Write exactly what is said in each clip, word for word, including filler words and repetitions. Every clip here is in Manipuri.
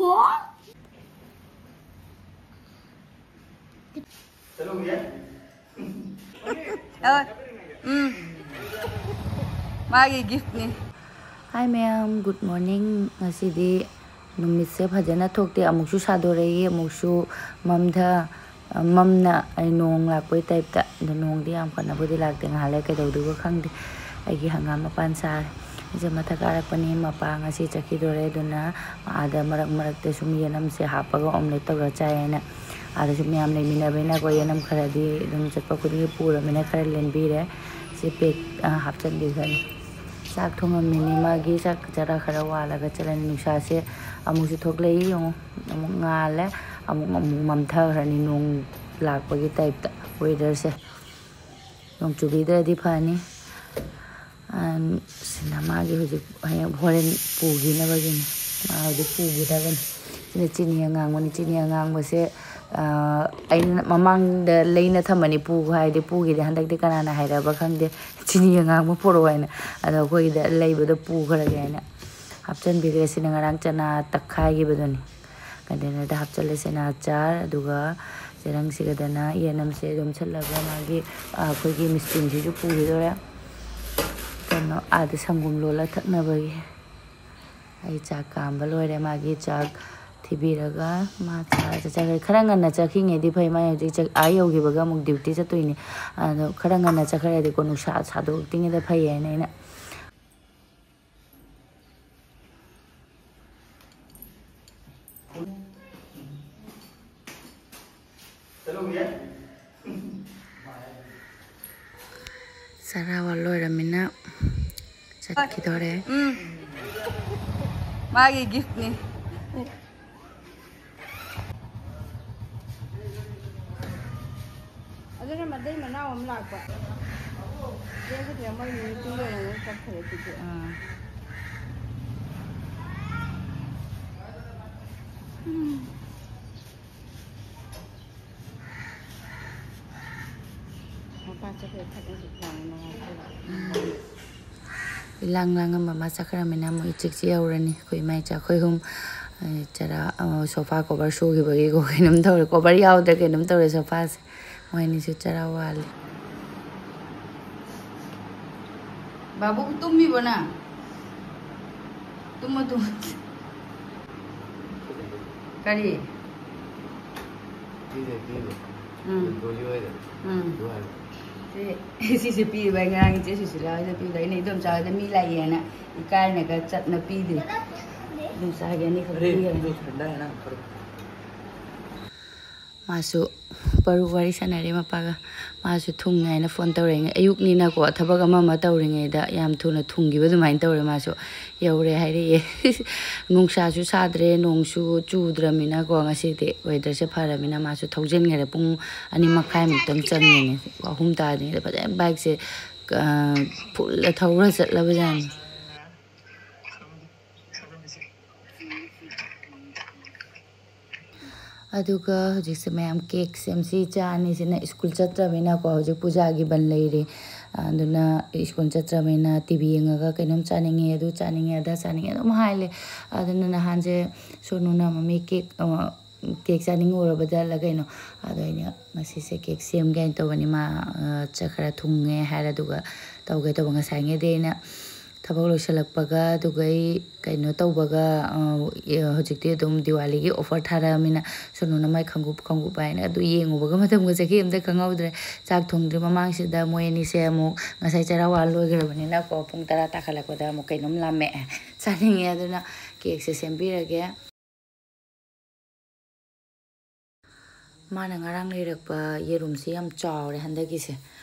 ꯍꯣꯏ꯫ ꯎꯝ꯫ ꯃꯥꯒꯤ gift ꯅꯤ꯫ Hi ꯃꯌꯥꯝ, good morning꯫ ꯉꯁꯤꯗꯤ ꯅꯨꯃꯤꯠꯁꯦ ꯐꯖꯅ ꯊꯣꯛꯇꯦ, ꯑꯃꯨꯛꯁꯨ ꯁꯥꯗꯣꯔꯛꯏ, ꯑꯃꯨꯛꯁꯨ ꯃꯝꯊ-, ꯃꯝꯅ ꯑꯩ ꯅꯣꯡ ꯂꯥꯛꯄꯩ type ꯇ꯫ ꯑꯗꯣ ꯅꯣꯡꯗꯤ ꯌꯥꯝ ꯀꯟꯅꯕꯨꯗꯤ ꯂꯥꯛꯇꯦ, ꯉꯥꯏꯍꯥꯛ ꯂꯩꯔ ꯀꯩꯗꯧꯗꯣꯏꯕ ꯈꯪꯗꯦ꯫ ꯑꯩꯒꯤ ꯍꯪꯒꯥꯝ ꯃꯄꯥꯟ ꯁꯥꯔꯦ꯫ ꯑꯩꯁꯦ ꯃꯊꯛ ꯀꯥꯔꯛꯄꯅꯤ, ꯃꯄꯥ ꯉꯁꯤ ꯆꯠꯈꯤꯗꯣꯔꯦ, ꯑꯗꯨꯅ ꯑꯥꯗ ꯃꯔꯛ ꯃꯔꯛꯇ ꯁꯨꯝ ꯌꯦꯅꯝꯁꯦ ꯍꯥꯞꯄꯒ omelette ꯇꯧꯔ ꯆꯥꯏ ꯍꯥꯏꯅ꯫ ꯑꯥꯗꯁꯨ ꯃꯌꯥꯝ ꯂꯩꯃꯤꯟꯅꯕꯅꯤꯅꯀꯣ, ꯌꯦꯅꯝ ꯈꯔꯗꯤ ꯑꯗꯨꯝ ꯆꯠꯄ ꯈꯨꯗꯤꯡꯒꯤ ꯄꯨꯔꯕꯅꯤꯅ ꯈꯔ ꯂꯦꯟꯕꯤꯔꯦ꯫ ꯁꯤ pack, ꯑ, ꯍꯥꯞꯆꯤꯟꯕꯤꯈ꯭ꯔꯅꯤ꯫ ꯆꯥꯛ ꯊꯣꯡꯉꯝꯃꯤꯅꯤ, ꯃꯥꯒꯤ ꯆꯥꯛ ꯆꯔꯥ ꯈꯔ ꯋꯥꯜꯂꯒ ꯆꯠꯂꯅꯤ꯫ ꯅꯨꯡꯁꯥꯁꯦ ꯑꯃꯨꯛꯁꯨ ꯊꯣꯛꯂꯛꯏ, ꯌꯦꯡꯉꯣ, ꯑꯃꯨꯛ ꯉꯥꯜꯂꯦ, ꯑꯃꯨꯛ, ꯑꯃꯨꯛ ꯃꯝꯊꯈ꯭ꯔꯅꯤ, ꯅꯣꯡ ꯂꯥꯛꯄꯒꯤ type ꯇ weather ꯁꯦ꯫ ꯅꯣꯡ ꯆꯨꯕꯤꯗ꯭ꯔꯗꯤ ꯐꯅꯤ꯫ ꯑꯝ, ꯁꯤꯅ ꯃꯥꯒꯤ ꯍꯧꯖꯤꯛ, ꯍꯌꯦꯡ, ꯍꯣꯔꯦꯟ ꯄꯨꯈꯤꯅꯕꯒꯤꯅꯤ꯫ ꯃꯥ ꯍꯧꯖꯤꯛ ꯄꯨꯈꯤꯗꯕꯅꯤ꯫ ꯁꯤꯅ ꯆꯤꯅꯤ ꯑꯉꯥꯡꯕꯅꯤ꯫ ꯆꯤꯅꯤ ꯑꯉꯥꯡꯕꯁꯦ, ꯑ, ꯑꯩꯅ ꯃꯃꯥꯡꯗ ꯂꯩꯅ ꯊꯝꯕꯅꯤ, ꯄꯨꯈꯣ ꯍꯥꯏꯗꯤ ꯄꯨꯈꯤꯗꯦ꯫ ꯍꯟꯗꯛꯇꯤ ꯀꯅꯥꯅ ꯍꯥꯏꯔꯕ ꯈꯪꯗꯦ, ꯆꯤꯅꯤ ꯑꯉꯥꯡꯕ ꯄꯨꯔꯛꯑꯣ ꯍꯥꯏꯅ꯫ ꯑꯗꯣ ꯑꯩꯈꯣꯏꯒꯤꯗ ꯂꯩꯕꯗꯣ ꯄꯨꯈ꯭ꯔꯒꯦ ꯍꯥꯏꯅ ꯍꯥꯞꯆꯤꯟꯕꯤꯈ꯭ꯔꯦ꯫ ꯁꯤꯅ ꯉꯔꯥꯡ ꯆꯅꯥ ꯇꯛꯈꯥꯏꯈꯤꯕꯗꯨꯅꯤ꯫ Container ꯗ ꯍꯥꯞꯆꯤꯜꯂꯦ ꯆꯅꯥ ꯑꯆꯥꯔ, ꯑꯗꯨꯒ ꯆꯦꯔꯪꯁꯤꯒꯗꯅ ꯌꯦꯅꯝꯁꯦ ꯌꯣꯝꯁꯤꯜꯂꯒ ꯃꯥꯒꯤ, ꯑ, ꯑꯩꯈꯣꯏꯒꯤ ꯃꯤꯁꯇꯤꯟꯁꯤꯁꯨ ꯄꯨꯈꯤꯗꯣꯔꯦ꯫ ꯀꯩꯅꯣ, ꯑꯥꯗ ꯁꯪꯒꯣꯝ ꯂꯣꯜꯂ ꯊꯛꯅꯕꯒꯤ꯫ ꯑꯩ ꯆꯥꯛ ꯀꯥꯝꯕ ꯂꯣꯏꯔꯦ, ꯃꯥꯒꯤ ꯆꯥꯛ ꯊꯤꯕꯤꯔꯒ ꯃꯥ ꯆꯥꯔ ꯆꯠꯆꯈ꯭ꯔꯦ꯫ ꯈꯔ ꯉꯟꯅ ꯆꯠꯈꯤꯉꯩꯗꯤ ꯐꯩ, ꯃꯥ ꯍꯧꯖꯤꯛ ꯆꯠ-, ꯑꯥ ꯌꯧꯈꯤꯕꯒ ꯑꯃꯨꯛ duty ꯆꯠꯇꯣꯏꯅꯤ꯫ ꯑꯗꯣ ꯈꯔ ꯉꯟꯅ ꯆꯠꯈ꯭ꯔꯗꯤꯀꯣ, ꯅꯨꯡꯁꯥ ꯁꯥꯗꯣꯛꯇ꯭ꯔꯤꯉꯩꯗ ꯐꯩ ꯍꯥꯏꯅ ꯑꯩꯅ꯫ ꯆꯔꯥ ꯋꯥꯟ ꯂꯣꯏꯔꯃꯤꯅ ꯆꯠꯈꯤꯗꯣꯔꯦ꯫ ꯎꯝ꯫ ꯃꯥꯒꯤ gift ꯅꯤ꯫ ꯑꯗꯨꯅ ꯃꯇꯩ ꯃꯅꯥꯎ ꯑꯃ ꯂꯥꯛꯄ꯫ ꯆꯦꯟꯈ꯭ꯔꯦ, ꯃꯣꯏ meeting ꯂꯣꯏꯔꯒ ꯆꯠꯈ꯭ꯔꯦ ꯑꯗꯨꯗꯤ꯫ ꯑꯥ꯫ ꯎꯝ꯫ ꯃꯄꯥ ꯆꯠꯈ꯭ꯔꯦ, ꯊꯛꯑꯁꯨ ꯌꯥꯝ ꯅꯨꯡꯉꯥꯏꯇꯦꯕ꯫ ꯎꯝ꯫ ꯏꯂꯥꯡ ꯂꯥꯡꯉꯝꯕ ꯃꯥ ꯆꯠꯈ꯭ꯔꯃꯤꯅ ꯑꯃꯨꯛ ꯏꯆꯤꯛ ꯆꯤꯛꯍꯧꯔꯅꯤ꯫ ꯑꯩꯈꯣꯏ ꯏꯃꯥ ꯏꯆꯥ ꯑꯩꯈꯣꯏ ꯑꯍꯨꯝ ꯑꯩ ꯆꯔꯥ, ꯑ, sofa cover ꯁꯨꯈꯤꯕꯒꯤꯀꯣ ꯀꯩꯅꯣꯝ ꯇꯧꯔꯦ, cover ꯌꯥꯎꯗ꯭ꯔꯦ, ꯀꯩꯅꯣꯝ ꯇꯧꯔꯦ sofaꯁꯦ꯫ ꯃꯣꯏ ꯑꯅꯤꯁꯨ ꯆꯔꯥ ꯋꯥꯠꯂꯤ꯫ ꯕꯥꯕꯨ ꯇꯨꯝꯃꯤꯕꯣ ꯅꯪ? ꯇꯨꯝꯃꯣ, ꯇꯨꯝꯃꯣ꯫ ꯀꯔꯤ? ꯄꯤꯗꯦ, ꯄꯤꯗꯦ꯫ ꯎꯝ꯫ ꯗꯣꯂꯤ ꯍꯣꯏꯗ꯫ ꯎꯝ꯫ ꯑꯗꯨ ꯍꯥꯏꯕ꯫ ꯁꯤ, ꯁꯤꯁꯦ ꯄꯤꯔꯤꯕ ꯑꯩ ꯉꯔꯥꯡ ꯏꯆꯦ ꯁꯨꯁꯤꯂꯥ ꯍꯣꯏꯗ ꯄꯤꯕ꯫ ꯑꯩꯅ ꯏꯗꯣꯝꯆꯥ ꯍꯣꯏꯗ ꯃꯤ ꯂꯥꯛꯑꯦꯅ ꯏꯀꯥꯏꯅꯒ ꯆꯠꯅ ꯄꯤꯗꯦ꯫ ꯏꯗꯣꯝꯆꯥꯒꯤ ꯑꯅꯤꯈꯛ ꯑꯔꯦ, ꯄꯤꯈ꯭ꯔꯦ꯫ ꯏꯗꯣꯝꯆꯥ ꯍꯟꯗꯛ ꯍꯟꯗꯛ ꯈꯔ ꯃꯥꯁꯨ ꯄꯔꯨ ꯋꯥꯔꯤ ꯁꯥꯟꯅꯔꯦ ꯃꯄꯥꯒ꯫ ꯃꯥꯁꯨ ꯊꯨꯡꯉꯦ ꯍꯥꯏꯅ phone ꯇꯧꯔꯛꯏꯉꯩ, ꯑꯌꯨꯛꯅꯤꯅꯀꯣ, ꯊꯕꯛ ꯑꯃ ꯑꯃ ꯇꯧꯔꯤꯉꯩꯗ ꯌꯥꯝ ꯊꯨꯅ ꯊꯨꯡꯈꯤꯕ ꯑꯗꯨꯃꯥꯏꯅ ꯇꯧꯔꯦ꯫ ꯃꯥꯁꯨ ꯌꯧꯔꯦ ꯍꯥꯏꯔꯛꯑꯦ꯫ ꯅꯨꯡꯁꯥꯁꯨ ꯁꯥꯗ꯭ꯔꯦ, ꯅꯣꯡꯁꯨ ꯆꯨꯗ꯭ꯔꯃꯤꯅꯀꯣ, ꯉꯁꯤꯗꯤ weatherꯁꯦ ꯐꯔꯃꯤꯅ ꯃꯥꯁꯨ ꯊꯧꯖꯤꯟꯈꯔꯦ꯫ ꯄꯨꯡ ꯑꯅꯤ ꯃꯈꯥꯏꯃꯨꯛꯇꯪ ꯆꯪꯉꯤꯅꯦ, ꯑꯍꯨꯝ ꯇꯥꯗ꯭ꯔꯤꯉꯩꯗ ꯐꯖꯅ bikeꯁꯦ, ꯑ, full ꯊꯧꯔ ꯆꯠꯂꯕꯖꯥꯠꯅꯤ꯫ ꯑꯗꯨꯒ ꯍꯧꯖꯤꯛꯁꯦ ꯃꯌꯥꯝ cake ꯁꯦꯝꯁꯤ꯫ ꯏꯆꯥ ꯑꯅꯤꯁꯤꯅ school ꯆꯠꯇ꯭ꯔꯕꯅꯤꯅꯀꯣ, ꯍꯧꯖꯤꯛ ꯄꯨꯖꯥꯒꯤ ꯕꯟ ꯂꯩꯔꯤ꯫ ꯑꯗꯨꯅ school ꯆꯠꯇ꯭ꯔꯕꯅꯤꯅ T V ꯌꯦꯡꯉꯒ ꯀꯩꯅꯣꯝ ꯆꯥꯅꯤꯡꯉꯦ, ꯑꯗꯨ ꯆꯥꯅꯤꯡꯉꯦ, ꯑꯗꯥ ꯆꯥꯅꯤꯡꯉꯦ ꯑꯗꯨꯝ ꯍꯥꯏ ꯂꯩ꯫ ꯑꯗꯨꯅ ꯅꯍꯥꯟꯁꯦ ꯁꯣꯅꯨꯅ "ꯃꯝꯃꯤ cake, ꯑ, cake ꯆꯥꯅꯤꯡꯉꯨꯔꯕꯗꯂ ꯀꯩꯅꯣ?" ꯑꯗꯣ ꯑꯩꯅ ꯉꯁꯤꯁꯦ cake ꯁꯦꯝꯒꯦ ꯍꯥꯏꯅ ꯇꯧꯕꯅꯤ꯫ ꯃꯥ, ꯑ, ꯆꯥꯛ ꯈꯔ ꯊꯨꯡꯉꯦ ꯍꯥꯏꯔ, ꯑꯗꯨꯒ ꯇꯧꯒꯦ ꯇꯧꯕ꯫ ꯉꯁꯥꯏꯉꯩꯗꯤ ꯑꯩꯅ ꯊꯕꯛ ꯂꯣꯏꯁꯤꯜꯂꯛꯄꯒ, ꯑꯗꯨꯒ ꯑꯩ ꯀꯩꯅꯣ ꯇꯧꯕꯒ, ꯑ, ꯑꯦ, ꯍꯧꯖꯤꯛꯇꯤ ꯑꯗꯨꯝ ꯗꯤꯋꯥꯂꯤꯒꯤ offer ꯊꯥꯔꯛꯑꯃꯤꯅ ꯁꯣꯅꯨꯅ ꯃꯥꯏ ꯈꯪꯒꯨꯞ, ꯈꯪꯒꯨꯞ ꯍꯥꯏꯅ ꯑꯗꯨ ꯌꯦꯡꯉꯨꯕꯒ ꯃꯇꯝꯒ ꯆꯠꯈꯤ ꯑꯝꯇ ꯈꯪꯍꯧꯗ꯭ꯔꯦ꯫ ꯆꯥꯛ ꯊꯣꯡꯗ꯭ꯔꯤ ꯃꯃꯥꯡꯁꯤꯗ ꯃꯣꯏ ꯑꯅꯤꯁꯦ ꯑꯃꯨꯛ ꯉꯁꯥꯏ ꯆꯔꯥ ꯋꯥ ꯂꯣꯏꯈ꯭ꯔꯕꯅꯤꯅꯀꯣ, ꯄꯨꯡ ꯇꯔꯥ ꯇꯥꯈꯠꯂꯛꯄꯗ ꯑꯃꯨꯛ ꯀꯩꯅꯣꯝ ꯂꯥꯝꯃꯛꯑꯦ, ꯆꯥꯅꯤꯡꯉꯦ꯫ ꯑꯗꯨꯅ cakeꯁꯦ ꯁꯦꯝꯕꯤꯔꯒꯦ꯫ ꯃꯥꯅ ꯉꯔꯥꯡ ꯂꯩꯔꯛꯄ ꯌꯦꯔꯨꯝꯁꯤ ꯌꯥꯝ ꯆꯥꯎꯔꯦ ꯍꯟꯗꯛꯀꯤꯁꯦ꯫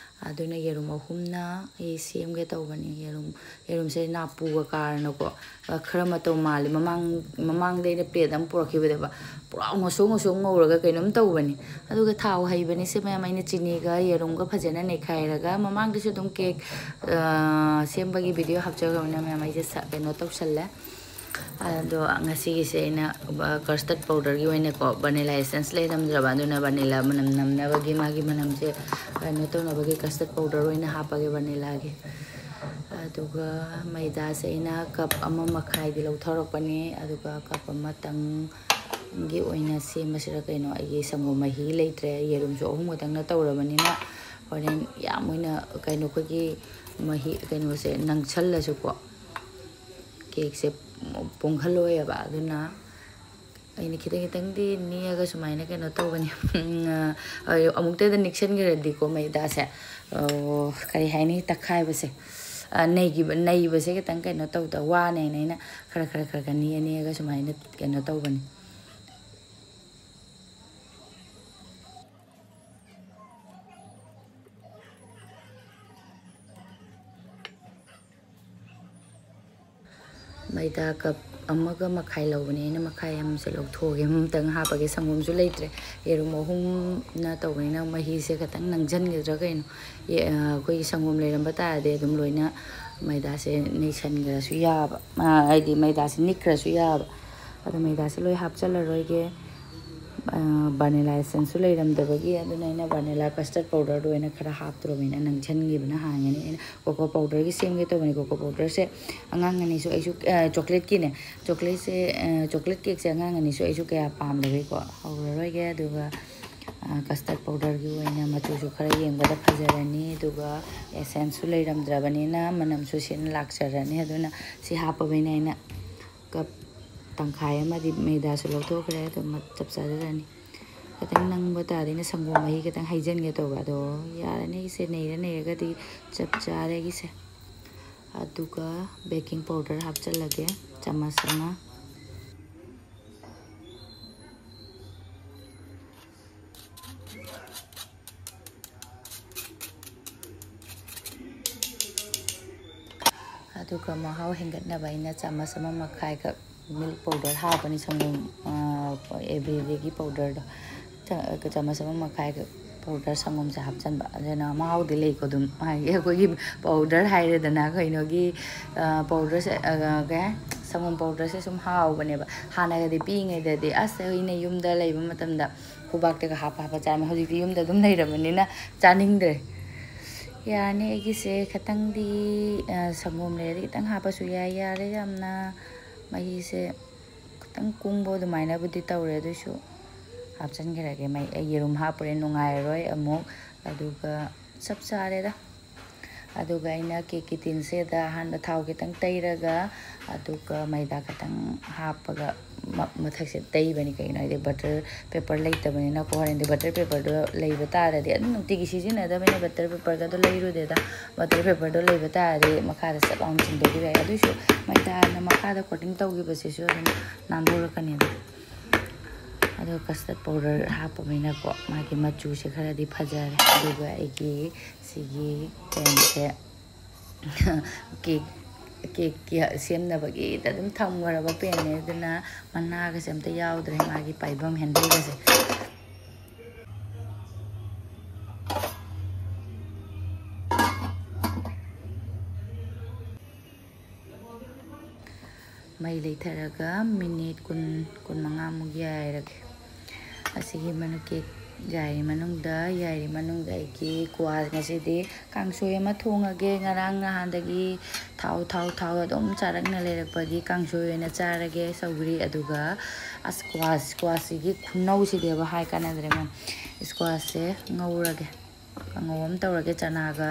ꯑꯗꯨꯅ ꯌꯦꯔꯨꯝ ꯑꯍꯨꯝꯅ ꯑꯩ ꯁꯦꯝꯒꯦ ꯇꯧꯕꯅꯤ꯫ ꯌꯦꯔꯨꯝ, ꯌꯦꯔꯨꯝꯁꯦ ꯅꯥꯄꯨꯒ ꯀꯥꯔꯅꯀꯣ, ꯑ, ꯈꯔ ꯃꯇꯧ ꯃꯥꯜꯂꯤ꯫ ꯃꯃꯥꯡ, ꯃꯃꯥꯡꯗ ꯑꯩꯅ plate ꯑꯃ ꯄꯨꯔꯛꯈꯤꯕꯅꯦꯕ, ꯄꯨꯔꯥ ꯉꯧꯁꯣꯛ ꯉꯧꯁꯣꯛ ꯉꯧꯔꯒ ꯀꯩꯅꯣꯝ ꯇꯧꯕꯅꯤ꯫ ꯑꯗꯨꯒ ꯊꯥꯎ ꯍꯩꯕꯅꯤꯁꯦ ꯃꯌꯥꯝ, ꯑꯩꯅ ꯆꯤꯅꯤꯒ ꯌꯦꯔꯨꯝꯒ ꯐꯖꯅ ꯅꯩꯈꯥꯏꯔꯒ, ꯃꯃꯥꯡꯗꯁꯨ ꯑꯗꯨꯝ cake, ꯑ, ꯁꯦꯝꯕꯒꯤ video ꯍꯥꯞꯆꯈ꯭ꯔꯕꯅꯤꯅ ꯃꯌꯥꯝ, ꯑꯩꯁꯦ ꯁ-, ꯀꯩꯅꯣ ꯇꯧꯁꯜꯂꯦ꯫ ꯑꯗꯣ ꯉꯁꯤꯒꯤꯁꯦ ꯑꯩꯅ ꯕ-, custard powderꯒꯤ ꯑꯣꯏꯅꯀꯣ, vanilla essence ꯂꯩꯔꯝꯗ꯭ꯔꯕ, ꯑꯗꯨꯅ vanilla ꯃꯅꯝ ꯅꯝꯅꯕꯒꯤ, ꯃꯥꯒꯤ ꯃꯅꯝꯁꯦ ꯀꯩꯅꯣ ꯇꯧꯅꯕꯒꯤ custard powder ꯑꯣꯏꯅ ꯍꯥꯞꯄꯒꯦ vanillaꯒꯤ꯫ ꯑꯗꯨꯒ ꯃꯩꯗꯥꯁꯦ ꯑꯩꯅ ꯀꯞ ꯑꯃ ꯃꯈꯥꯏꯗꯤ ꯂꯧꯊꯣꯔꯛꯄꯅꯦ꯫ ꯑꯗꯨꯒ ꯀꯞ ꯑꯃꯇꯪꯒꯤ ꯑꯣꯏꯅ ꯁꯦꯝꯃꯁꯤꯔ ꯀꯩꯅꯣ, ꯑꯩꯒꯤ ꯁꯪꯒꯣꯝ ꯃꯍꯤ ꯂꯩꯇ꯭ꯔꯦ꯫ ꯌꯦꯔꯨꯝꯁꯨ ꯑꯍꯨꯝ ꯈꯛꯇꯪꯅ ꯇꯧꯔꯕꯅꯤꯅ ꯍꯣꯔꯦꯟ ꯌꯥꯝ ꯑꯣꯏꯅ ꯀꯩꯅꯣ, ꯑꯩꯈꯣꯏꯒꯤ ꯃꯍꯤ ꯀꯩꯅꯣꯁꯦ ꯅꯪꯁꯜꯂꯁꯨꯀꯣ, ꯀꯦꯛꯁꯦ ꯄꯣꯡꯍꯜꯂꯣꯏꯌꯦꯕ꯫ ꯑꯗꯨꯅ ꯑꯩꯅ ꯈꯤꯇꯪ ꯈꯤꯇꯪꯗꯤ ꯅꯤꯛꯑꯒ ꯁꯨꯃꯥꯏꯅ ꯀꯩꯅꯣ ꯇꯧꯕꯅꯤ꯫ ꯑꯃꯨꯛꯇꯗ ꯅꯤꯛꯁꯟꯈ꯭ꯔꯗꯤꯀꯣ ꯃꯩꯗꯥꯁꯦ, ꯀꯔꯤ ꯍꯥꯏꯅꯤ, ꯇꯛꯈꯥꯏꯕꯁꯦ, ꯅꯩꯈꯤꯕ ꯅꯩꯕꯁꯦ ꯈꯤꯇꯪ ꯀꯩꯅꯣ ꯇꯧꯗ ꯋꯥꯅꯦꯅ ꯑꯩꯅ ꯈꯔ ꯈꯔ ꯈꯔ ꯈꯔ ꯅꯤꯛꯑ ꯅꯤꯛꯑꯒ ꯁꯨꯃꯥꯏꯅ ꯀꯩꯅꯣ ꯇꯧꯕꯅꯤ꯫ ꯃꯩꯗꯥ ꯀꯞ ꯑꯃꯒ ꯃꯈꯥꯏ ꯂꯧꯕꯅꯦ꯫ ꯑꯩꯅ ꯃꯈꯥꯏ ꯑꯃꯁꯦ ꯂꯧꯊꯣꯛꯑꯒꯦ, ꯑꯃꯇꯪ ꯍꯥꯞꯄꯒꯦ꯫ ꯁꯪꯒꯣꯝꯁꯨ ꯂꯩꯇ꯭ꯔꯦ, ꯌꯦꯔꯨꯝ ꯑꯍꯨꯝꯅ ꯇꯧꯕꯅꯤꯅ ꯃꯍꯤꯁꯦ ꯈꯤꯇꯪ ꯅꯪꯁꯤꯟꯒꯗ꯭ꯔꯥ ꯀꯩꯅꯣ꯫ ꯑꯩꯈꯣꯏꯒꯤ ꯁꯪꯒꯣꯝ ꯂꯩꯔꯝꯕ ꯇꯥꯔꯗꯤ ꯑꯗꯨꯝ ꯂꯣꯏꯅ ꯃꯩꯗꯥꯁꯦ ꯅꯩꯁꯟꯈ꯭ꯔꯁꯨ ꯌꯥꯕ, ꯍꯥꯏꯗꯤ ꯃꯩꯗꯥꯁꯦ ꯅꯤꯛꯈ꯭ꯔꯁꯨ ꯌꯥꯕ꯫ ꯑꯗꯣ ꯃꯩꯗꯥꯁꯦ ꯂꯣꯏ ꯍꯥꯞꯆꯜꯂꯔꯣꯏꯒꯦ꯫ ꯚꯅꯤꯂꯥ ꯑꯦꯁꯦꯟꯁꯁꯨ ꯂꯩꯔꯝꯗꯕꯒꯤ, ꯑꯗꯨꯅ ꯑꯩꯅ ꯚꯅꯤꯂꯥ ꯀꯁꯇꯔꯗ ꯄꯥꯎꯗꯔꯗꯣ ꯑꯣꯏꯅ ꯈꯔ ꯍꯥꯞꯇ꯭ꯔꯕꯅꯤꯅ ꯅꯪꯁꯤꯟꯈꯤꯕꯅ ꯍꯥꯡꯉꯅꯤ꯫ ꯑꯩꯅ ꯀꯣꯀꯣ ꯄꯥꯎꯗꯔꯒꯤ ꯁꯦꯝꯒꯦ ꯇꯧꯕꯅꯤ꯫ ꯀꯣꯀꯣ ꯄꯥꯎꯗꯔꯁꯦ ꯑꯉꯥꯡ ꯑꯅꯤꯁꯨ, ꯑꯩꯁꯨ, ꯆꯣꯀ꯭ꯂꯦꯠꯀꯤꯅꯦ, ꯆꯣꯀ꯭ꯂꯦꯠꯁꯦ, ꯆꯣꯀ꯭ꯂꯦꯠ ꯀꯦꯛꯁꯦ ꯑꯉꯥꯡ ꯑꯅꯤꯁꯨ ꯑꯩꯁꯨ ꯀꯌꯥ ꯄꯥꯝꯗꯕꯒꯤꯀꯣ ꯍꯧꯔꯔꯣꯏꯒꯦ꯫ ꯑꯗꯨꯒ ꯀꯁꯇꯔꯗ ꯄꯥꯎꯗꯔꯒꯤ ꯑꯣꯏꯅ ꯃꯆꯨꯁꯨ ꯈꯔ ꯌꯦꯡꯕꯗ ꯐꯖꯔꯅꯤ, ꯑꯗꯨꯒ ꯑꯦꯁꯦꯟꯁꯁꯨ ꯂꯩꯔꯝꯗ꯭ꯔꯕꯅꯤꯅ ꯃꯅꯝꯁꯨ ꯁꯦꯟꯅ ꯂꯥꯛꯆꯔꯅꯤ꯫ ꯑꯗꯨꯅ ꯁꯤ ꯍꯥꯞꯄꯕꯅꯤꯅ ꯑꯩꯅ ꯀꯞ ꯇꯪꯈꯥꯏ ꯑꯃꯗꯤ ꯃꯩꯗꯥꯁꯨ ꯂꯧꯊꯣꯛꯈ꯭ꯔꯦ꯫ ꯑꯗꯨꯝ ꯆꯞ ꯆꯥꯖꯔꯅꯤ꯫ ꯈꯤꯇꯪ ꯅꯪꯕ ꯇꯥꯔꯗꯤ ꯑꯩꯅ ꯁꯪꯒꯣꯝ ꯃꯍꯤ ꯈꯤꯇꯪ ꯍꯩꯖꯤꯟꯒꯦ ꯇꯧꯕ, ꯑꯗꯣ ꯌꯥꯔꯅꯤ꯫ ꯑꯩꯁꯦ ꯅꯩꯔ ꯅꯩꯔꯒꯗꯤ ꯆꯞ ꯆꯥꯔꯦ ꯑꯩꯒꯤꯁꯦ꯫ ꯑꯗꯨꯒ ꯕꯦꯀꯤꯡ ꯄꯥꯎꯗꯔ ꯍꯥꯞꯆꯤꯜꯂꯒꯦ ꯆꯥꯃꯁ ꯑꯃ꯫ ꯑꯗꯨꯒ ꯃꯍꯥꯎ ꯍꯦꯟꯒꯠꯅꯕ ꯑꯩꯅ ꯆꯥꯃꯁ ꯑꯃ ꯃꯈꯥꯏꯈꯛ ꯃꯤꯜꯛ ꯄꯥꯎꯗꯔ ꯍꯥꯞꯄꯅꯤ, ꯁꯪꯒꯣꯝ, ꯑꯦꯕ꯭ꯔꯤꯗꯒꯤ ꯄꯥꯎꯗꯔꯗꯣ꯫ ꯆꯥꯃꯁ ꯑꯃ ꯃꯈꯥꯏꯈꯛ ꯄꯥꯎꯗꯔ ꯁꯪꯒꯣꯝꯁꯦ ꯍꯥꯞꯆꯤꯟꯕ꯫ ꯑꯗꯨꯅ ꯃꯍꯥꯎꯗꯤ ꯂꯩꯀꯣ ꯑꯗꯨꯝ, ꯍꯥꯏꯗꯤ ꯑꯩꯈꯣꯏꯒꯤ ꯄꯥꯎꯗꯔ ꯍꯥꯏꯔꯦꯗꯅ, ꯀꯩꯅꯣꯒꯤ, ꯄꯥꯎꯗꯔꯁꯦ, ꯀꯩ ꯍꯥꯏ, ꯁꯪꯒꯣꯝ ꯄꯥꯎꯗꯔꯁꯦ ꯁꯨꯝ ꯍꯥꯎꯕꯅꯦꯕ꯫ ꯍꯥꯟꯅꯒꯗꯤ ꯄꯤꯛꯏꯉꯩꯗꯗꯤ ꯑꯁ ꯑꯩꯅ ꯌꯨꯝꯗ ꯂꯩꯕ ꯃꯇꯝꯗ ꯈꯨꯕꯥꯛꯇꯒ ꯍꯥꯞꯄ ꯍꯥꯞꯄ ꯆꯥꯔꯝꯃꯦ꯫ ꯍꯧꯖꯤꯛꯇꯤ ꯌꯨꯝꯗ ꯑꯗꯨꯝ ꯂꯩꯔꯕꯅꯤꯅ ꯆꯥꯅꯤꯡꯗ꯭ꯔꯦ꯫ ꯌꯥꯔꯅꯤ꯫ ꯑꯩꯒꯤꯁꯦ ꯈꯤꯇꯪꯗꯤ, ꯑ, ꯁꯪꯒꯣꯝ ꯂꯩꯔꯗꯤ ꯈꯤꯇꯪ ꯍꯥꯞꯄꯁꯨ ꯌꯥꯏ꯫ ꯌꯥꯔꯦ, ꯌꯥꯝꯅ ꯃꯍꯤꯁꯦ ꯈꯤꯇꯪ ꯀꯨꯡꯕ ꯑꯗꯨꯃꯥꯏꯅꯕꯨꯗꯤ ꯇꯧꯔꯦ, ꯑꯗꯨꯏꯁꯨ ꯍꯥꯞꯆꯤꯟꯈ꯭ꯔꯒꯦ꯫ ꯃꯩ, ꯑꯩ ꯌꯦꯔꯨꯝ ꯍꯥꯞꯄꯨꯔꯦ, ꯅꯨꯡꯉꯥꯏꯔꯔꯣꯏ ꯑꯃꯨꯛ꯫ ꯑꯗꯨꯒ ꯆꯞ ꯆꯥꯔꯦꯗ꯫ ꯑꯗꯨꯒ ꯑꯩꯅ ꯀꯦꯛꯀꯤ ꯇꯤꯟꯁꯤꯗ ꯑꯍꯥꯟꯕ ꯊꯥꯎ ꯈꯤꯇꯪ ꯇꯩꯔꯒ, ꯑꯗꯨꯒ ꯃꯩꯗꯥ ꯈꯤꯇꯪ ꯍꯥꯞꯄꯒ ꯃ-, ꯃꯊꯛꯁꯦ ꯇꯩꯕꯅꯤ꯫ ꯀꯩꯒꯤꯅꯣ ꯍꯥꯏꯗꯤ butter paper ꯂꯩꯇꯕꯅꯤꯅꯀꯣ꯫ ꯍꯣꯔꯦꯟꯗꯤ butter paperꯗꯣ ꯂꯩꯕ ꯇꯥꯔꯗꯤ, ꯑꯗꯨꯝ ꯅꯨꯡꯇꯤꯒꯤ ꯁꯤꯖꯤꯟꯅꯗꯕꯅꯤꯅ butter paperꯒꯗꯣ ꯂꯩꯔꯨꯗꯦꯗ꯫ Butter paperꯗꯣ ꯂꯩꯕ ꯇꯥꯔꯗꯤ ꯃꯈꯥꯗ ꯆꯞ ꯂꯥꯎꯅ ꯆꯤꯡꯊꯣꯛꯈꯤꯕ ꯌꯥꯏ꯫ ꯑꯗꯨꯏꯁꯨ ꯃꯩꯗꯥꯅ ꯃꯈꯥꯗ coating ꯇꯧꯈꯤꯕꯁꯤꯁꯨ ꯑꯗꯨꯝ ꯅꯥꯟꯊꯣꯔꯛꯀꯅꯤꯗ꯫ ꯑꯗꯣ custard powder ꯍꯥꯞꯄꯅꯤꯅꯀꯣ, ꯃꯥꯒꯤ ꯃꯆꯨꯁꯦ ꯈꯔꯗꯤ ꯐꯖꯔꯦ꯫ ꯑꯗꯨꯒ ꯑꯩꯒꯤ ꯁꯤꯒꯤ ꯀꯩꯅꯣꯁꯦ, ꯀꯦꯛ, ꯀꯦꯛꯀꯤ ꯁꯦꯝꯅꯕꯒꯤꯗ ꯑꯗꯨꯝ ꯊꯝꯈ꯭ꯔꯕ ꯄꯦꯟꯅꯦ꯫ ꯑꯗꯨꯅ ꯃꯅꯥꯒꯁꯦ ꯑꯝꯇ ꯌꯥꯎꯗ꯭ꯔꯦ ꯃꯥꯒꯤ ꯄꯥꯏꯐꯝ handleꯒꯁꯦ꯫ ꯃꯩ ꯂꯩꯊꯔꯒ minute ꯀꯨꯟ, ꯀꯨꯟꯃꯉꯥꯃꯨꯛ ꯌꯥꯏꯔꯒꯦ꯫ ꯑꯁꯤꯒꯤ ꯃꯅꯨꯡ, ꯀꯦꯛ ꯌꯥꯏꯔꯤ ꯃꯅꯨꯡꯗ, ꯌꯥꯏꯔꯤ ꯃꯅꯨꯡꯗ ꯑꯩꯒꯤ ꯀ꯭ꯋꯥ ꯉꯁꯤꯗꯤ ꯀꯥꯡꯁꯣꯏ ꯑꯃ ꯊꯣꯡꯉꯒꯦ꯫ ꯉꯔꯥꯡ ꯅꯍꯥꯟꯗꯒꯤ ꯊꯥꯎ, ꯊꯥꯎ, ꯊꯥꯎ ꯑꯗꯨꯝ ꯆꯥꯔꯛꯅ ꯂꯩꯔꯛꯄꯒꯤ ꯀꯥꯡꯁꯣꯏ ꯑꯣꯏꯅ ꯆꯥꯔꯒꯦ꯫ ꯁꯧꯒ꯭ꯔꯤ ꯑꯗꯨꯒ ꯑꯁ ꯀ꯭ꯋꯥꯁ-, ꯀ꯭ꯋꯥꯁꯤꯒꯤ ꯈꯨꯅꯧꯁꯤꯗꯤꯕ ꯍꯥꯏ ꯀꯥꯟꯅꯗ꯭ꯔꯦ꯫ ꯃꯣꯏ squashꯁꯦ ꯉꯧꯔꯒꯦ꯫ ꯀꯥꯡꯉꯧ ꯑꯃ ꯇꯧꯔꯒꯦ ꯆꯅꯥꯒ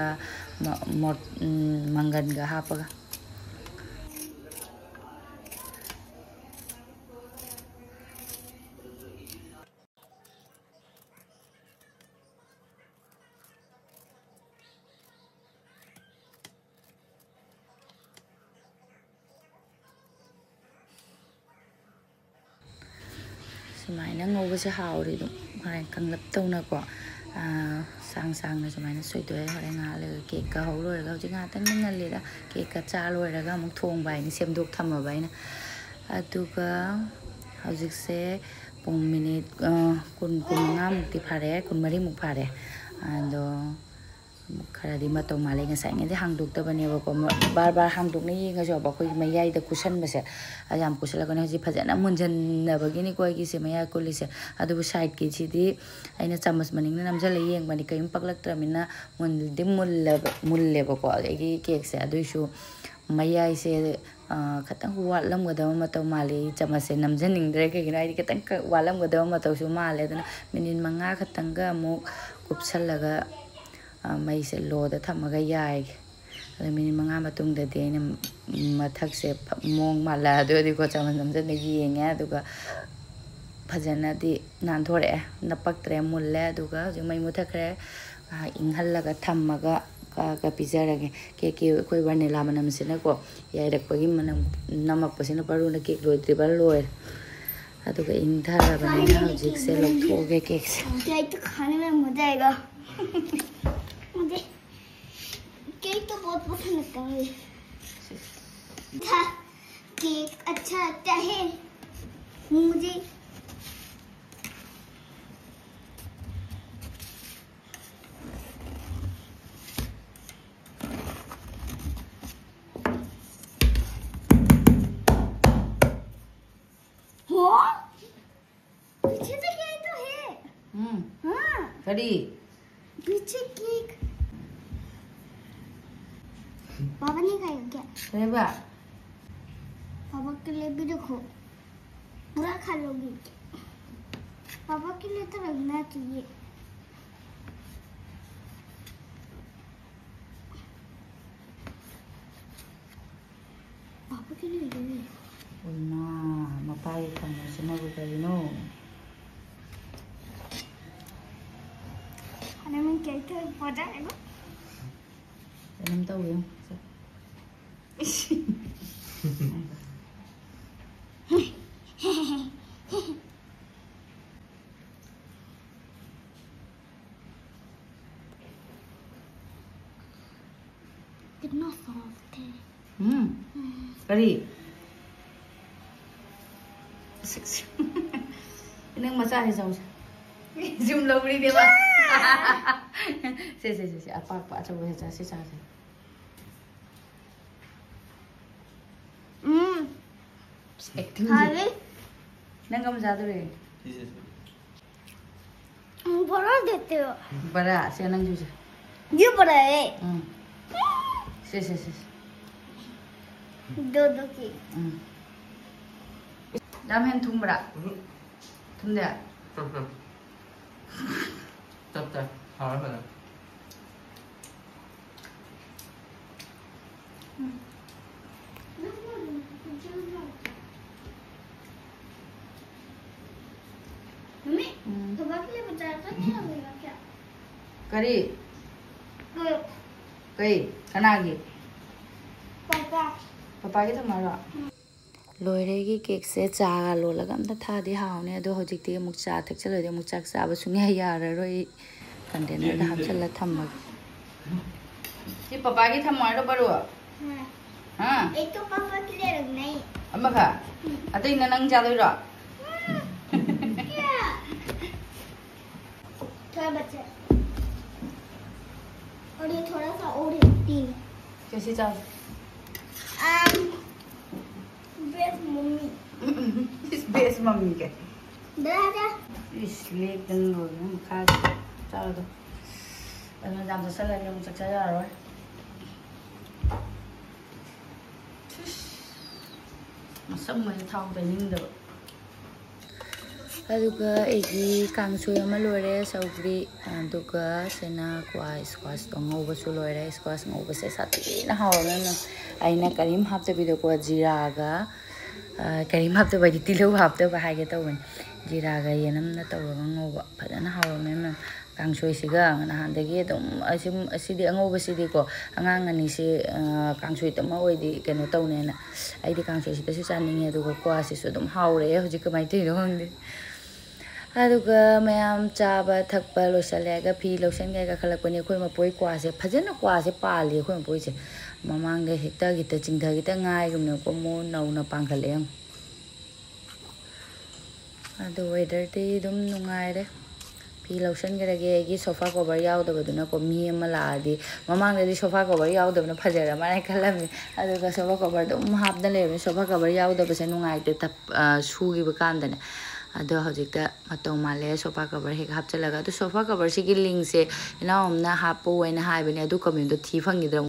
ꯃ-, ꯃꯣꯠ-, ꯎꯝ, ꯃꯪꯒꯟꯒ ꯍꯥꯞꯄꯒ꯫ ꯁꯨꯃꯥꯏꯅ ꯉꯧꯕꯁꯦ ꯍꯥꯎꯔꯦ꯫ ꯑꯗꯨꯝ ꯍꯣꯔꯦꯟ ꯀꯪꯂꯞ ꯇꯧꯅꯀꯣ, ꯑꯥ, ꯁꯥꯡ ꯁꯥꯡꯅ ꯁꯨꯃꯥꯏꯅ ꯁꯣꯏꯗꯣꯛꯑꯦ꯫ ꯍꯣꯔꯦꯟ ꯉꯥꯏꯍꯥꯛ ꯂꯩꯔꯒ ꯀꯦꯛꯀ ꯍꯧ ꯂꯣꯏꯔꯒ, ꯍꯧꯖꯤꯛ ꯉꯥꯏꯍꯥꯛꯇꯪꯗꯤ ꯉꯜꯂꯤꯗ, ꯀꯦꯛꯀ ꯆꯥ ꯂꯣꯏꯔꯒ ꯑꯃꯨꯛ ꯊꯣꯡꯕ ꯍꯥꯏꯅꯤ, ꯁꯦꯝꯗꯣꯛ ꯊꯝꯃꯕ ꯑꯩꯅ꯫ ꯑꯗꯨꯒ ꯍꯧꯖꯤꯛꯁꯦ ꯄꯨꯡ minute, ꯑꯥ, ꯀꯨꯟ, ꯀꯨꯟꯃꯉꯥꯃꯨꯛꯇꯤ ꯐꯥꯔꯦ, ꯀꯨꯟꯃꯔꯤꯃꯨꯛ ꯐꯥꯔꯦ꯫ ꯑꯗꯣ ꯑꯃꯨꯛ ꯈꯔꯗꯤ ꯃꯇꯧ ꯃꯥꯜꯂꯦ꯫ ꯉꯁꯥꯏꯉꯩꯗꯤ ꯍꯥꯡꯗꯣꯛꯇꯕꯅꯦꯕꯀꯣ꯫ ꯃ-, ꯕꯥꯔ ꯕꯥꯔ ꯍꯥꯡꯗꯣꯛꯅ ꯌꯦꯡꯉꯁꯨ ꯑꯩꯈꯣꯏꯒꯤ ꯃꯌꯥꯏꯗ ꯀꯨꯁꯟꯕꯁꯦ, ꯑ, ꯌꯥꯝ ꯀꯨꯁꯜꯂꯒꯅꯦ꯫ ꯍꯧꯖꯤꯛ ꯐꯖꯅ ꯃꯨꯟꯖꯟꯅꯕꯒꯤꯅꯤꯀꯣ ꯑꯩꯒꯤꯁꯦ ꯃꯌꯥꯏ ꯀꯨꯜꯂꯤꯁꯦ꯫ ꯑꯗꯨꯕꯨ ꯁꯥꯏꯠꯀꯤꯁꯤꯗꯤ ꯑꯩꯅ ꯆꯥꯃꯁ ꯃꯅꯤꯡꯅ ꯅꯝꯁꯤꯜꯂ ꯌꯦꯡꯕꯅꯤ, ꯀꯔꯤꯝ ꯄꯛꯂꯛꯇ꯭ꯔꯕꯅꯤꯅ ꯃꯨꯟꯗꯤ ꯃꯨꯜꯂꯕ-, ꯃꯨꯜꯂꯦꯕꯀꯣ ꯑꯩꯒꯤ ꯀꯦꯛꯁꯦ꯫ ꯑꯗꯨꯏꯁꯨ ꯃꯌꯥꯏꯁꯦ, ꯑ, ꯈꯤꯇꯪ ꯋꯥꯠꯂꯝꯒꯗꯕ ꯃꯇꯧ ꯃꯥꯜꯂꯤ꯫ ꯑꯩ ꯆꯥꯃꯁꯁꯦ ꯅꯝꯖꯟꯅꯤꯡꯗ꯭ꯔꯦ, ꯀꯩꯒꯤꯅꯣ ꯍꯥꯏꯗꯤ ꯈꯤꯇꯪ ꯀ-, ꯋꯥꯠꯂꯝꯒꯗꯕ ꯃꯇꯧꯁꯨ ꯃꯥꯜꯂꯦ꯫ ꯑꯗꯨꯅ ꯃꯤꯅꯤꯠ ꯃꯉꯥ ꯈꯛꯇꯪꯒ ꯑꯃꯨꯛ ꯀꯨꯞꯁꯜꯂꯒ, ꯑ, ꯃꯩꯁꯦ ꯂꯣꯗ ꯊꯝꯃꯒ ꯌꯥꯏꯒꯦ꯫ ꯑꯗꯣ ꯃꯤꯅꯤꯠ ꯃꯉꯥ ꯃꯇꯨꯡꯗꯗꯤ ꯑꯩꯅ ꯃꯊꯛꯁꯦ ꯐ-, ꯃꯑꯣꯡ ꯃꯥꯜꯂꯛꯑꯗꯣꯏꯗꯤꯀꯣ, ꯆꯥꯃꯁ ꯅꯝꯖꯟꯅ ꯌꯦꯡꯉꯦ꯫ ꯑꯗꯨꯒ ꯐꯖꯅꯗꯤ ꯅꯥꯟꯊꯣꯔꯛꯑꯦ, ꯅꯄꯛꯇ꯭ꯔꯦ, ꯃꯨꯜꯂꯦ꯫ ꯑꯗꯨꯒ ꯍꯧꯖꯤꯛ ꯃꯩ ꯃꯨꯊꯠꯈ꯭ꯔꯦ꯫ ꯉꯥꯏꯍꯥꯛ ꯏꯪꯍꯜꯂꯒ ꯊꯝꯃꯒ ꯀꯛꯑꯒ ꯄꯤꯖꯔꯒꯦ꯫ ꯀꯦꯛꯀꯤ ꯑꯩꯈꯣꯏ ꯚꯅꯤꯂꯥ ꯃꯅꯝꯁꯤꯅꯀꯣ, ꯌꯥꯏꯔꯛꯄꯒꯤ ꯃꯅꯝ ꯅꯝꯃꯛꯄꯁꯤꯅ ꯄꯔꯨꯅ ꯀꯦꯛ ꯂꯣꯏꯗ꯭ꯔꯤꯕ ꯂꯣꯏꯔꯦ꯫ ꯑꯗꯨꯒ ꯏꯪꯊꯔꯕꯅꯤꯅ ꯍꯧꯖꯤꯛꯁꯦ ꯂꯧꯊꯣꯛꯑꯒꯦ ꯀꯦꯛꯁꯦ꯫ मुझे तो खाने में मजा आएगा। मुझे केक तो बहुत पसंद लगता है मुझे। था, केक अच्छा लगता है मुझे। हो? पीछे से क्या तो है? हम्म। हाँ। करी। पीछे केक। पापा नहीं खाएगा क्या? अरे वाह। पापा के लिए भी रखो। पूरा खा लोगी। पापा के लिए तो रखना चाहिए। पापा के लिए ले। ꯎꯏꯃꯥ, ꯃꯄꯥꯒꯤ ꯈꯥꯃꯦꯟꯁꯤꯅꯕꯨ ꯀꯔꯤꯅꯣ? खाने में क्या क्या मजा आएगा? ꯀꯩꯅꯣꯝ ꯇꯧꯋꯦ꯫ कितना सॉफ्ट है। ꯎꯝ꯫ ꯀꯔꯤ? ꯅꯪ ꯃꯆꯥꯁꯦ ꯆꯥꯎꯁꯦ꯫ ꯁꯨꯝ ꯂꯧꯔꯤꯅꯦꯕ꯫ ꯁꯦ, ꯁꯦ, ꯁꯦ, ꯁꯦ, ꯑꯄꯥꯛꯄ ꯑꯆꯧꯕ ꯍꯦꯛ ꯆꯥꯁꯤ, ꯆꯥꯁꯤ꯫ ꯎꯝ꯫ ꯑꯦꯛꯇꯤꯡꯁꯦ꯫ ꯍꯥꯎꯋꯤ꯫ ꯅꯪ ꯑꯃ ꯆꯥꯗꯣꯔꯦ꯫ ꯁꯤꯁꯦ꯫ ꯎꯝ, ꯕꯣꯔꯥ ꯗꯦꯠꯇꯦ꯫ ꯕꯣꯔꯥ, ꯁꯦ ꯅꯪ ꯖꯨꯁꯦ꯫ ꯌꯨ ꯕꯣꯔꯥ ꯑꯦ꯫ ꯎꯝ꯫ ꯁꯦ, ꯁꯦ, ꯁꯦ, ꯁꯦ꯫ ꯗꯣ, ꯗꯣ ꯀꯤ꯫ ꯎꯝ꯫ ꯌꯥꯝ ꯍꯦꯟ ꯊꯨꯝꯕ꯭ꯔꯥ? ꯎꯝ꯫ ꯊꯨꯝꯗꯦ? ꯆꯞ ꯆꯞ꯫ ꯆꯞ ꯆꯞ꯫ ꯍꯥꯎꯔꯦ ꯐꯖꯅ꯫ ꯃꯝꯃꯤ, ꯎꯝ꯫ ꯊꯣꯡꯕꯥꯛ ꯂꯦꯞꯄ ꯆꯥꯔꯒ ꯊꯝꯃꯤꯔꯣ ꯀꯌꯥ? ꯀꯔꯤ? ꯀꯩ? ꯀꯩ? ꯀꯅꯥꯒꯤ? ꯄꯄꯥ꯫ ꯄꯄꯥꯒꯤ ꯊꯝꯃꯔꯣ? ꯎꯝ꯫ ꯂꯣꯏꯔꯦ ꯑꯩꯒꯤ ꯀꯦꯛꯁꯦ꯫ ꯆꯥꯒ ꯂꯣꯜꯂꯒ ꯑꯝꯇ ꯊꯥꯗꯤ ꯍꯥꯎꯅꯤ, ꯑꯗꯣ ꯍꯧꯖꯤꯛꯇꯤ ꯑꯃꯨꯛ ꯆꯥ ꯊꯛꯆꯜꯂꯗꯤ ꯑꯃꯨꯛ ꯆꯥꯛ ꯆꯥꯕ ꯁꯨꯡꯌꯥ ꯌꯥꯔꯔꯣꯏ꯫ ꯀꯟꯇꯦꯅꯔꯗ ꯍꯥꯞꯆꯜꯂ ꯊꯝꯃꯒꯦ꯫ ꯁꯤ ꯄꯄꯥꯒꯤ ꯊꯝꯃꯣ ꯍꯥꯏꯔꯣ, ꯕꯔꯨ? ꯍꯥ? ꯑꯩ ꯇꯣ ꯄꯄꯥꯒꯤ ꯂꯩꯔꯝꯅꯦ꯫ ꯑꯃꯈꯛ? ꯎꯝ꯫ ꯑꯇꯩꯅ ꯅꯪ ꯆꯥꯗꯣꯏꯔꯣ? ꯎꯝ꯫ ꯀꯌꯥ? थोड़ा बचा है। और ये थोड़ा सा और है, तीन। कैसे चाव? आम, बेस मम्मी। इस बेस मम्मी के। बड़ा जा। इस लेकिन लोग हम खा चाव दो। ꯑꯗꯨꯅ ꯌꯥꯝ ꯆꯥꯁꯜꯂꯗꯤ ꯑꯃꯨꯛ ꯆꯥꯛ ꯆꯥ ꯌꯥꯔꯔꯣꯏ꯫ ꯃꯁꯝ ꯑꯣꯏꯅ ꯊꯥꯎ ꯇꯩꯅꯤꯡꯗꯕ꯫ ꯑꯗꯨꯒ ꯑꯩꯒꯤ ꯀꯥꯡꯁꯣꯏ ꯑꯃ ꯂꯣꯏꯔꯦ, ꯁꯧꯒ꯭ꯔꯤ, ꯑꯗꯨꯒ ꯁꯤꯅ ꯀ꯭ꯋꯥ ꯏꯁꯀ꯭ꯋꯥꯁꯇꯣ ꯉꯧꯕꯁꯨ ꯂꯣꯏꯔꯦ꯫ ꯏꯁꯀ꯭ꯋꯥꯁ ꯉꯧꯕꯁꯦ ꯁꯥꯊꯤꯅ ꯍꯥꯎꯔꯝꯃꯦ ꯃꯦꯝ꯫ ꯑꯩꯅ ꯀꯔꯤꯝ ꯍꯥꯞꯇꯕꯤꯗꯀꯣ, ꯖꯤꯔꯥꯒ, ꯑ, ꯀꯔꯤꯝ ꯍꯥꯞꯇꯕ ꯍꯥꯏꯗꯤ ꯇꯤꯜꯍꯧ ꯍꯥꯞꯇꯕ ꯍꯥꯏꯒꯦ ꯇꯧꯕꯅꯤ, ꯖꯤꯔꯥꯒ ꯌꯦꯅꯝꯅ ꯇꯧꯔꯒ ꯉꯧꯕ ꯐꯖꯅ ꯍꯥꯎꯔꯝꯃꯦ ꯃꯦꯝ꯫ ꯀꯥꯡꯁꯣꯏꯁꯤꯒ ꯅꯍꯥꯟꯗꯒꯤ ꯑꯗꯨꯝ ꯑꯁꯤ, ꯑꯁꯤꯗꯤ ꯑꯉꯧꯕꯁꯤꯗꯤꯀꯣ, ꯑꯉꯥꯡ ꯑꯅꯤꯁꯤ, ꯑ, ꯀꯥꯡꯁꯣꯏꯗꯨꯃ ꯑꯣꯏꯗꯤ ꯀꯩꯅꯣ ꯇꯧꯅꯦꯅ ꯑꯩꯗꯤ ꯀꯥꯡꯁꯣꯏꯁꯤꯗꯁꯨ ꯆꯥꯅꯤꯡꯉꯦ, ꯑꯗꯨꯒ ꯀ꯭ꯋꯥꯁꯤꯁꯨ ꯑꯗꯨꯝ ꯍꯥꯎꯔꯛꯑꯦ꯫ ꯍꯧꯖꯤꯛ ꯀꯃꯥꯏꯅ ꯇꯧꯔꯤꯅꯣ ꯈꯪꯗꯦ꯫ ꯑꯗꯨꯒ ꯃꯌꯥꯝ ꯆꯥꯕ ꯊꯛꯄ ꯂꯣꯏꯁꯜꯂꯦ ꯍꯥꯏꯔꯒ ꯐꯤ ꯂꯧꯁꯟꯒꯦ ꯍꯥꯏꯔꯒ ꯈꯜꯂꯛꯄꯅꯦ꯫ ꯑꯩꯈꯣꯏ ꯃꯄꯣꯏ ꯀ꯭ꯋꯥꯁꯦ ꯐꯖꯅ ꯀ꯭ꯋꯥꯁꯦ ꯄꯥꯜꯂꯤ ꯑꯩꯈꯣꯏ ꯃꯄꯣꯏꯁꯦ꯫ ꯃꯃꯥꯡꯗ ꯍꯦꯛꯇ ꯈꯤꯇ ꯆꯤꯡꯊ ꯈꯤꯇ ꯉꯥꯏꯒꯨꯝꯅꯀꯣ, ꯃꯣ ꯅꯧꯅ ꯄꯥꯟꯈꯠꯂꯛꯑꯦ ꯌꯦꯡꯉꯣ꯫ ꯑꯗꯣ ꯋꯦꯗꯔꯗꯤ ꯑꯗꯨꯝ ꯅꯨꯡꯉꯥꯏꯔꯦ꯫ ꯐꯤ ꯂꯧꯁꯟꯈ꯭ꯔꯒꯦ꯫ ꯑꯩꯒꯤ sofa cover ꯌꯥꯎꯗꯕꯗꯨꯅꯀꯣ, ꯃꯤ ꯑꯃ ꯂꯥꯛꯑꯗꯤ, ꯃꯃꯥꯡꯗꯗꯤ sofa cover ꯌꯥꯎꯗꯕꯅ ꯐꯖꯔ ꯃꯥꯜꯂꯦ ꯈꯜꯂꯝꯃꯤ, ꯑꯗꯨꯒ sofa cover ꯑꯗꯨꯝ ꯍꯥꯞꯇꯅ ꯂꯩꯔꯕꯅꯤ꯫ Sofa cover ꯌꯥꯎꯗꯕꯁꯦ ꯅꯨꯡꯉꯥꯏꯇꯦ, ꯇꯞ-, ꯑ, ꯁꯨꯈꯤꯕ ꯀꯥꯟꯗꯅꯦ꯫ ꯑꯗꯣ ꯍꯧꯖꯤꯛꯇ ꯃꯇꯧ ꯃꯥꯜꯂꯦ sofa cover ꯍꯦꯛ ꯍꯥꯞꯆꯤꯜꯂꯒ꯫ ꯑꯗꯣ sofa coverꯁꯤꯒꯤ linkꯁꯦ ꯏꯅꯥꯎ ꯑꯃꯅ ꯍꯥꯞꯄꯨ ꯍꯥꯏꯅ ꯍꯥꯏꯕꯅꯦ, ꯑꯗꯨ commentꯗꯣ ꯊꯤ ꯐꯪꯈꯤꯗ꯭ꯔꯦ꯫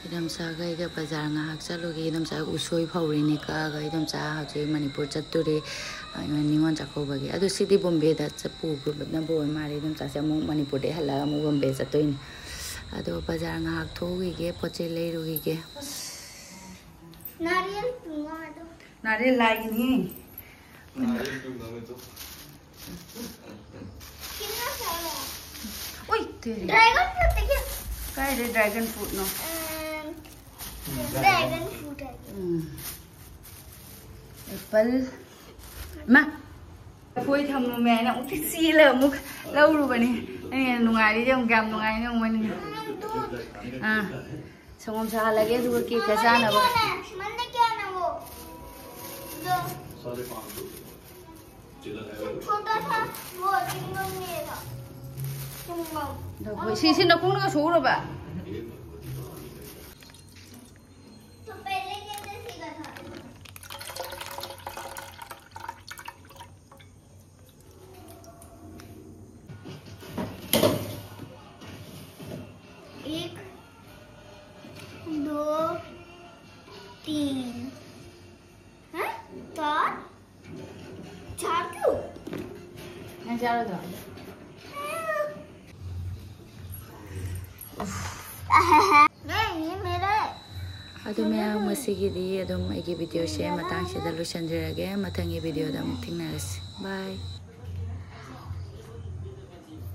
ꯏꯗꯣꯝꯆꯥꯒ ꯑꯩꯒ ꯕꯖꯥꯔ ꯉꯥꯏꯍꯥꯛ ꯆꯠꯂꯨꯒꯦ꯫ ꯏꯗꯣꯝꯆꯥ ꯎꯁꯣꯏ ꯐꯧꯔꯤꯅꯦ ꯀꯛꯑꯒ꯫ ꯏꯗꯣꯝꯆꯥ ꯍꯧꯖꯤꯛ ꯃꯅꯤꯄꯨꯔ ꯆꯠꯇꯣꯔꯦ, ꯑ, ꯅꯤꯉꯣꯜ ꯆꯥꯛꯀꯧꯕꯒꯤ꯫ ꯑꯗꯣ ꯁꯤꯗꯤ ꯕꯣꯝꯕꯦꯗ ꯆꯠ-, ꯄꯨꯅꯕ ꯑꯣꯏ ꯃꯥꯜꯂꯦ꯫ ꯏꯗꯣꯝꯆꯥꯁꯦ ꯑꯃꯨꯛ ꯃꯅꯤꯄꯨꯔꯗꯒꯤ ꯍꯜꯂꯛꯑꯒ ꯑꯃꯨꯛ ꯕꯣꯝꯕꯦ ꯆꯠꯇꯣꯏꯅꯦ꯫ ꯑꯗꯣ ꯕꯖꯥꯔ ꯉꯥꯏꯍꯥꯛ ꯊꯣꯛꯎꯈꯤꯒꯦ, ꯄꯣꯠ ꯆꯩ ꯂꯩꯔꯨꯈꯤꯒꯦ꯫ नारियल पीऊंगा मैं तो। नारियल लाएगी नहीं। नारियल पीऊंगा मैं तो। कितना सारा है? ओए तेरी। Dragon fruit है क्या? काय रे dragon fruit नो? अम, dragon fruit है। ꯎꯝ꯫ Apple꯫ ꯃꯥ꯫ ꯂꯐꯣꯏ ꯊꯝꯃꯝꯃꯦ ꯍꯥꯏꯅ ꯑꯃꯨꯛ ꯆꯦꯜꯂꯒ ꯑꯃꯨꯛ ꯂꯧꯔꯨꯕꯅꯤ꯫ ꯑꯩꯅ ꯅꯨꯡꯉꯥꯏꯔꯤꯁꯦ ꯌꯦꯡꯉꯨ, ꯀꯌꯥꯝ ꯅꯨꯡꯉꯥꯏꯅꯣ ꯌꯦꯡꯉꯨ ꯃꯅꯤꯡꯗ꯫ ꯑꯥ꯫ ꯁꯪꯒꯣꯝ ꯁꯥꯍꯜꯂꯒꯦ, ꯑꯗꯨꯒ ꯀꯦꯛꯇ ꯆꯥꯅꯕ꯫ ꯃꯟꯗ ꯀꯌꯥ ꯅꯪꯕꯣ? ꯗꯣ꯫ साढ़े पाँच सौ। छोटा था, वो चिंगम नहीं था। चिंगम। ꯂꯐꯣꯏ꯫ ꯁꯤ, ꯁꯤ ꯅꯈꯣꯡꯅꯒ ꯁꯣꯛꯎꯔꯕ? तो पहले कैसे सीखा था? एक, दो, तीन। हैं? चार? चार क्यों? मैं चार होता। नहीं, ये मेरा है। ꯑꯗꯨ ꯃꯌꯥꯝ, ꯉꯁꯤꯒꯤꯗꯤ ꯑꯗꯨꯝ ꯑꯩꯒꯤ videoꯁꯦ ꯃꯇꯥꯡꯁꯤꯗ ꯂꯣꯏꯁꯤꯟꯖꯔꯒꯦ꯫ ꯃꯊꯪꯒꯤ videoꯗ ꯑꯃꯨꯛ ꯊꯦꯡꯅꯔꯁꯤ꯫ Bye꯫